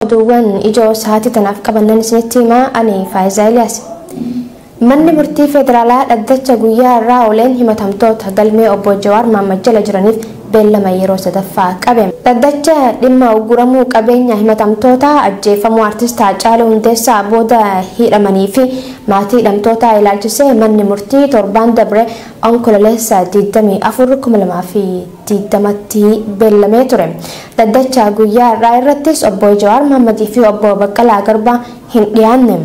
Oduuwwan ijoo sa'aatii tanaaf qabannan isinitti himaa ani Faayisaa Eliyaas. Manni murtii federaalaa dhaddacha guyyaa irraa ooleen himatamtoota galmee obbo Jawaar Mahaammad jala jiraniif beellama yeroo sadaffaa qabe. Dhaddacha dhimma uguramuu qabeenya himatamtoota ajjeefamuu artist Haacaaluu Hundeessaa booda hidhamanii fi maatii hidhamtootaa ilaalchisee manni murtii torbaan dabre onkololeessa 24,2020tti beellamee ture. Dhaddacha guyyaa irraa irrattis obbo Jawaar Mahammadii fi obbo Baqqalaa Garbaa hin dhiyaanne.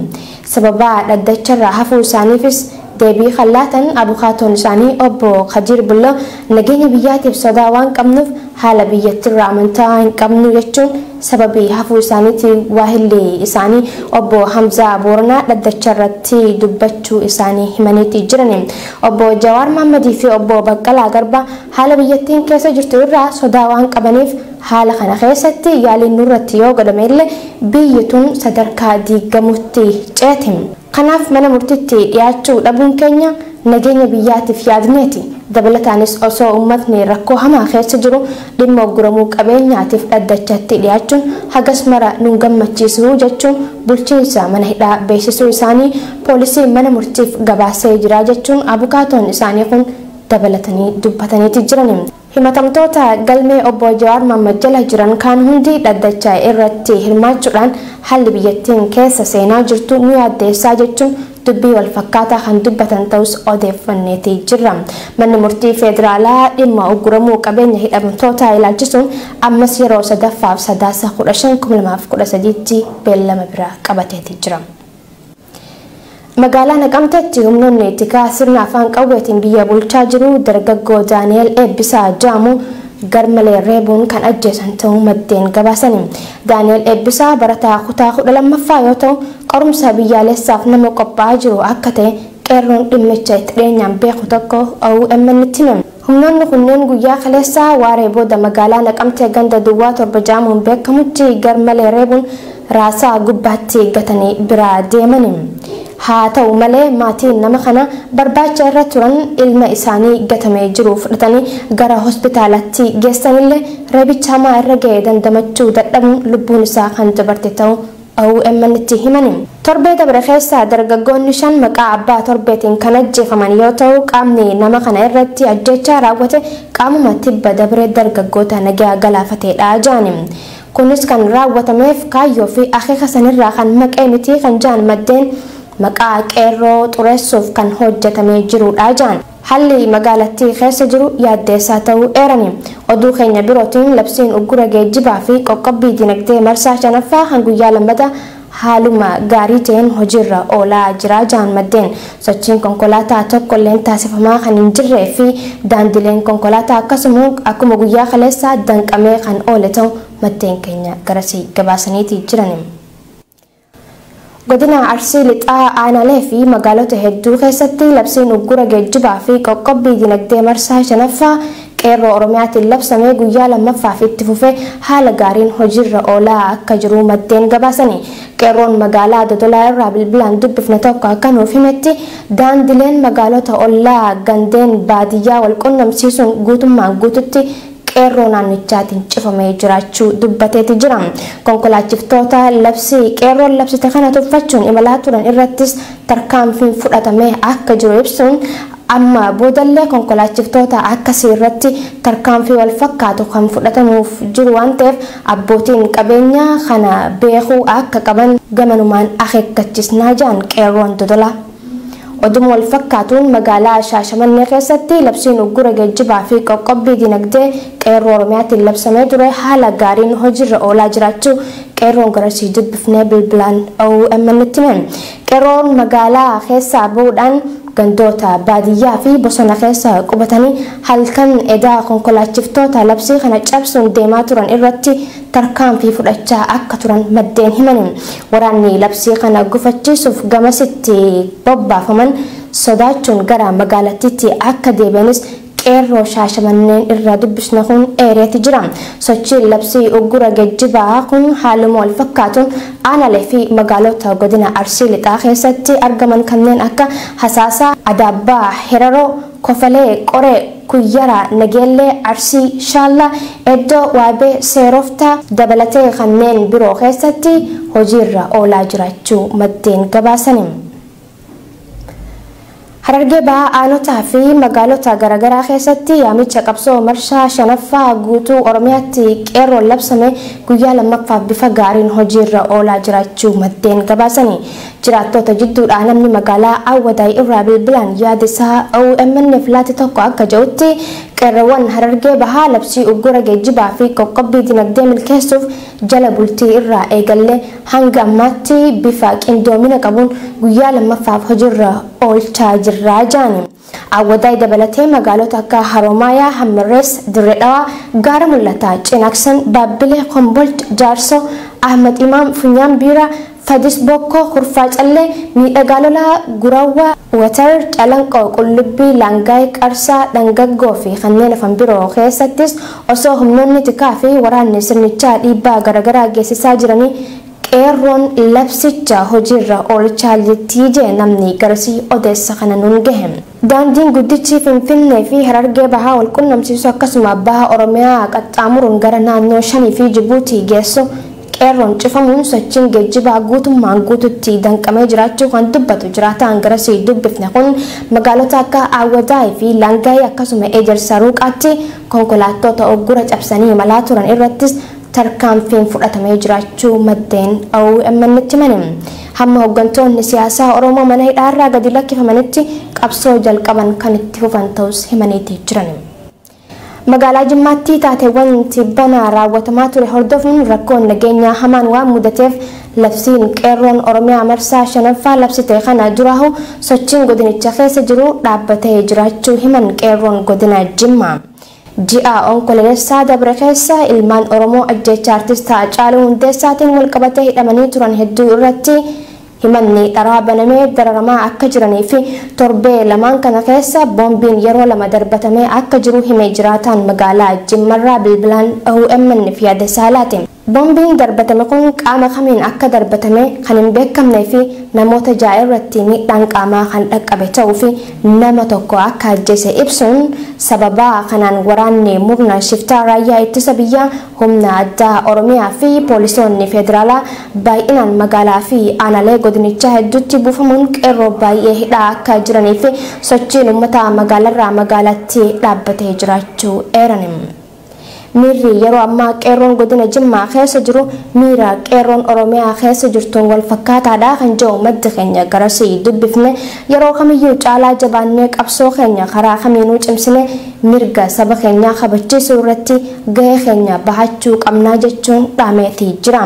Sababa dhaddacharraa hafuu isaaniifis deebii kan laatan abukaatoon isaanii obbo Kadir Bulloo nageenya biyyaatiif sodaa waan qabnuuf haala biyyattiirraa amantaa hin qabnu jechuun sababii hafuu isaaniitiin waahilli isaanii obbo Hamzaa Booranaa dhaddacharratti dubbachuu isaanii himaniiti jiran. Obbo Jawaar Mahammadii fi obbo Baqqalaa Garbaa haala biyyattiin keessa jirtu irraa sodaa waan qabaniif haala kana keessatti yaaliin nurratti yoo godhame illee biyyi tun sadarkaa diigamutti ceeti. Kanaaf mana murtiitti dhiyaachuu dhabuun keenya nageenya biyyaatiif yaadneeti. Dabalataanis osoo uummatni rakkoo hamaa keessa jiru dhimma uguramuu qabeenyaatiif dhaddachatti dhiyaachuun hagas mara nun gammachiisu jechuun bulchiinsa mana hidhaa beeksisuu isaanii poolisiin mana murtiif gabaasee jira jechuun abukaatoon isaanii kun dabalatanii dubbataniiti jiran. Himatamtoota galmee obbo Jawaar Mahaammad jala jiran kaan hundi dhaddacha irratti hirmaachuudhaan haalli biyyattiin keessa seenaa jirtu nu yaaddeessaa jechuun dubbii wal fakkaataa kan dubbatan ta'us odeeffanneeti jirra. Manni murtii federaalaa dhimma uguramuu qabeenya hidhamtoota ilaalchisuun ammas yeroo sadaffaaf sadaasa 15,2013tti beellama biraa qabateeti jira. Magaalaa Naqamteetti humnoonni tikaa sirna afaan qawweetiin biyya bulchaa jiru dargaggoo Daani'el Eebbisaa Jaamu garmalee reebuun kan ajjeesan ta'uu maddeen gabaasani. Daani'el Eebbisaa barataa kutaa 12ffaa yoo ta'u qorumsa biyyaalessaaf nama qophaa'aa jiru akka ta'e qeerroon dhimmicha itti dhiyeenyaan beeku tokko OMN tti hime. Humnoonni kunneen guyyaa kaleessaa waaree booda magaalaa Naqamtee ganda Duwwaa 7 jaamuun beekamutti garmalee reebuun raasaa gubbaatti gatanii biraa deemani. Haa ta'u malee maatiin nama kana barbaacha irra turan ilma isaanii gatamee jiru fudhatanii gara hospitaalatti geessanillee reebicha hamaa irra ga'e dandamachuu dadhabuun lubbuun isaa kan dabarte ta'uu OMN tti himani. Torbee dabre keessa dargaggoonni 5 maqaa abbaa torbeetiin kan ajjeefaman yoo ta'u qaamni nama kana irratti ajjeechaa raawwate qaamuma tibba dabre dargaggoota nagaa galaafateedha jaani. Kunis kan raawwatameef kaayyoo fi akeeka sanirraa kan maqee miti kan jaan maddeen maqaa qeerroo xureessuuf kan hojjetamee jirudha jaan. Haalli magaalattii keessa jiru yaaddeessaa ta'uu eerani. Oduu keenya birootiin labsiin uggura geejjibaa fi qoqqobbii dinagdee marsaa 5ffaa kan guyyaa lammataa haaluma gaarii ta'een hojiirra oolaa jira jaan maddeen. Sochiin konkolaataa tokkolleen taasifamaa kan hin jirree fi daandileen konkolaataa akkasuma akkuma guyyaa kaleessaa danqamee kan oole ta'u maddeen keenya garasii gabaasaniiti jiran. Godina Arsii Lixaa aanaalee fi magaalota hedduu keessatti labsiin uggura geejjibaa fi qoqqobbii dinagdee marsaa 5ffaa qeerroo Oromiyaatiin labsamee guyyaa lammaffaaf itti fufee haala gaariin hojiirra oolaa akka jiru maddeen gabaasani. Qeerroon magaalaa Dodolaa irraa bilbilaan dubbifne tokko akka nuuf himetti daandileen magaalota ollaa gandeen baadiyyaa wal qunnamsiisuun guutummaan guututti qeerroo naannichaatiin cufamee jiraachuu dubbateeti jira. Konkolaachiftoota labsii qeerroon labsite kana tuffachuun imalaa turan irrattis tarkaanfiin fudhatamee akka jiru ibsuun amma boodallee konkolaachiftoota akkasii irratti tarkaanfii wal fakkaatu kan fudhatamuuf jiru waan ta'eef abbootiin qabeenyaa kana beekuu akka qaban gamanumaan akeekkachiisnaa jaan qeerroon Dodolaa. Oduma wal fakkaatuun magaalaa Shaashamannee keessatti labsiin uggura geejjibaa fi qoqqobbii dinagdee qeerroo Oromiyaatiin labsamee ture haala gaariin hojiirra oolaa jiraachuu qeerroon garasii dubbifnee bilbilaan OMN tti hime. Qeerroon magaalaa keessaa bahuudhaan gandoota baadiyyaa fi bosona keessa qubatanii halkan edaa konkolaachiftoota labsii kana cabsuun deemaa turan irratti tarkaanfii fudhachaa akka turan maddeen himani. Waraanni labsii kana gufachiisuuf gamasitti bobbaafaman sodaachuun gara magaalattiitti akka deebi'anis Qeerroo Shaashamanneen irraa dubbisne kun eereeti jira. Sochiin labsii uggura geejjibaa kun haaluma wal fakkaatuun aanaalee fi magaalota godina Arsii Lixaa keessatti argaman kanneen akka Hasaasaa, Adaabbaa, Heraroo, Kofalee, Qoree, Kuyyara, Nageellee, Arsii, Shaallaa, Eddoo, Waabee, Seeroftaa dabalatee kanneen biroo keessatti hojiirra oolaa jiraachuu maddeen gabaasani. Harargee Bahaa aanotaa fi magaalota garaagaraa keessatti yaamicha qabsoo marshaa shanaffaa guutuu Oromiyaatti qeerroon labsame guyyaa lammaffaaf bifa gaariin hojiirra oolaa jiraachuu maddeen gabaasani. Jiraattota jidduudhaa namni magaalaa Awwadaay irraa bilbilaan yaada isaa OMN'f laate tokko akka jedhutti, qeerroowwan Harargee Bahaa labsii uggura geejjibaa fi qoqqobbii dinagdee milkeessuuf jala bultii irraa eegallee hanga ammaatti bifa qindoomina qabuun guyyaa lammaffaaf hojiirra oolchaa jirraa jaani. Awwadaay dabalatee magaalota akka Haroomayaa, Hammarrees, Dirree Dhawaa, Gaara Mul'ataa, Cinaaksan, Baabbilee, Kombolcha, Jaarsoo, Ahmad Imaam, Funyaan Biiraa, Fadis Bokkoo, Kurfaa Callee, Miidhagaa Lolaa, Gurawwaa, Watar, Calanqoo, Qullubbii, Laangaay, Qarsaa, Dhangaggoo fi kanneen hafan biroo keessattis osoo humnoonni tikaa fi waraanni sirnichaa dhiibbaa garaagaraa geessisaa jiranii qeerroon labsicha hojiirra oolchaa jirti jee namni garasii odeessa kana nuun gahe. Daandiin guddichi Finfinnee fi Harargee Bahaa wal qunnamsiisu akkasuma Baha Oromiyaa qaxxaamuruun gara naannoo Shanii fi Jibuutii geessu qeerroon cufamuun sochiin geejjibaa guutummaan guututti danqamee jiraachuu kan dubbatu jiraataan garasii dubbifne kun, magaalota akka Awwadaay fi Laangaayii akkasuma Ejersa Ruuqaatti konkolaattota oggura cabsanii imalaa turan irrattis tarkaanfiin fudhatamee jiraachuu maddeen OMN'tti himani. Hamma hooggantoonni siyaasaa Oromoo mana hidhaarraa gadi lakkifamanitti qabsoo jalqaban kan itti fufan ta'us himaniiti jiran. Magaalaa Jimmaatti taateewwan tibbana raawwatamaa ture hordofuun rakkoon nageenyaa hamaan waan mudateef labsiin qeerroon Oromiyaa marsaa shanaffaa labsite kana duraahu sochiin godinicha keessa jiru dhaabbatee jiraachuu himan qeerroon godina Jimmaa. Ji'a Onkololeessaa dabre keessa ilmaan Oromoo ajjeechaa artist Haacaaluu Hundeessaatiin walqabatee hidhamanii turan hedduu irratti himanni dharaa banamee dararamaa akka jiranii fi torbee lamaan kana keessa boombiin yeroo lama darbatamee akka jiru himee jiraataan magaalaa Jimmarraa bilbilaan OMN'f yaada isaa laate. Boombiin darbatame kun qaama kamiin akka darbatame kan hin beekamnee fi namoota 6 irratti miidhaan qaamaa kan dhaqqabe ta'uu fi nama tokko akka ajjeese ibsuun, sababa kanaan waraanni murna shiftaa raayyaa ittisa biyyaa, humna addaa Oromiyaa fi poolisoonni federaalaa baay'inaan magaalaa fi aanaalee godinichaa hedduutti buufamuun qeerroo baay'ee hidhaa akka jiranii fi sochiin uummata magaalarraa magaalaatti dhaabbatee jiraachuu eeran. Miirri yeroo ammaa qeerroon godina Jimmaa keessa jiru miira qeerroon Oromiyaa keessa jirtuun wal fakkaataadha kan jedhu maddi keenya garasii dubbifne, yeroo kamiyyuu caalaa jabaannee qabsoo keenya karaa kamiinuu cimsine mirga saba keenyaa kabachiisuu irratti gahee keenya bahachuu qabnaa jechuun dhaameetii jira.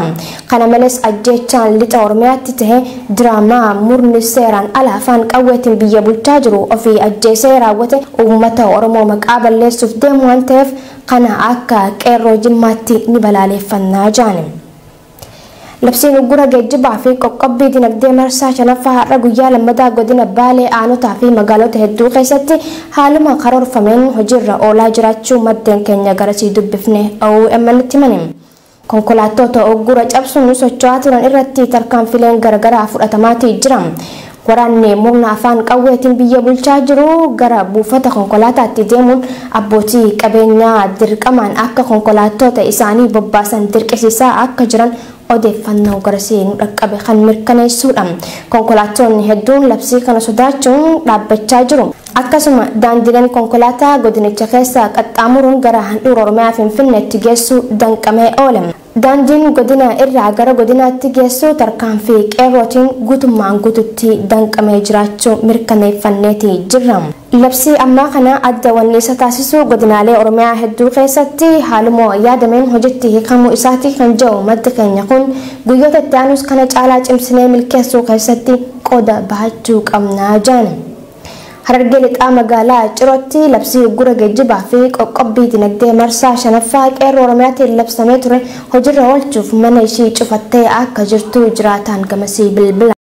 Kana malees ajjeechaan lixa Oromiyaatti tahe diraamaa murni seeraan ala afaan qawweetiin biyya bulchaa jiru ofii ajjeesee raawwate uummata Oromoo maqaa balleessuuf deemu waan ta'eef kana akka qeerroo Jimmaatti ni balaaleffannaa jaani. Labsiin uggura geejjibaa fi qoqqobbii dinagdee marsaa shanaffaa har'a guyyaa lammataa godina Baalee aanotaa fi magaalota hedduu keessatti haaluma karoorfameen hojiirra oolaa jiraachuu maddeen keenya garasii dubbifne OMN'tti himani. Konkolaattota uggura cabsuun socho'aa turan irratti tarkaanfileen garaagaraa fudhatamaatii jira. Waraanni murna afaan qawweetiin biyya bulchaa jiru gara buufata konkolaataatti deemuun abbootii qabeenyaa dirqamaan akka konkolaattota isaanii bobbaasan dirqisiisaa akka jiran odeeffannoo garasii nu dhaqqabe kan mirkaneessuudha. Konkolaattonni hedduun labsii kana sodaachuun dhaabbachaa jiru. Akkasuma daandileen konkolaataa godinicha keessa qaxxaamuruun gara handhuura Oromiyaa Finfinneetti geessu danqamee oole. Daandiin godina irraa gara godinaatti geessu tarkaanfii qeerrootiin guutummaan guututti danqamee jiraachuu mirkaneeffanneeti jirra. Labsii ammaa kana adda wanni isa taasisu godinaalee Oromiyaa hedduu keessatti haaluma yaadameen hojiitti hiikamuu isaati kan jedhu maddi keenya kun, guyyoota itti aanus kana caalaa cimsinee milkeessuu keessatti qooda bahachuu qabnaa jaan. Harargee Lixaa magaalaa Cirootti labsii uggura geejjibaa fi qoqqobbii dinagdee marsaa shanaffaa qeerroo Oromiyaatiin labsamee ture hojiirra oolchuuf mana ishii cufattee akka jirtu jiraataan gamasii bilbila.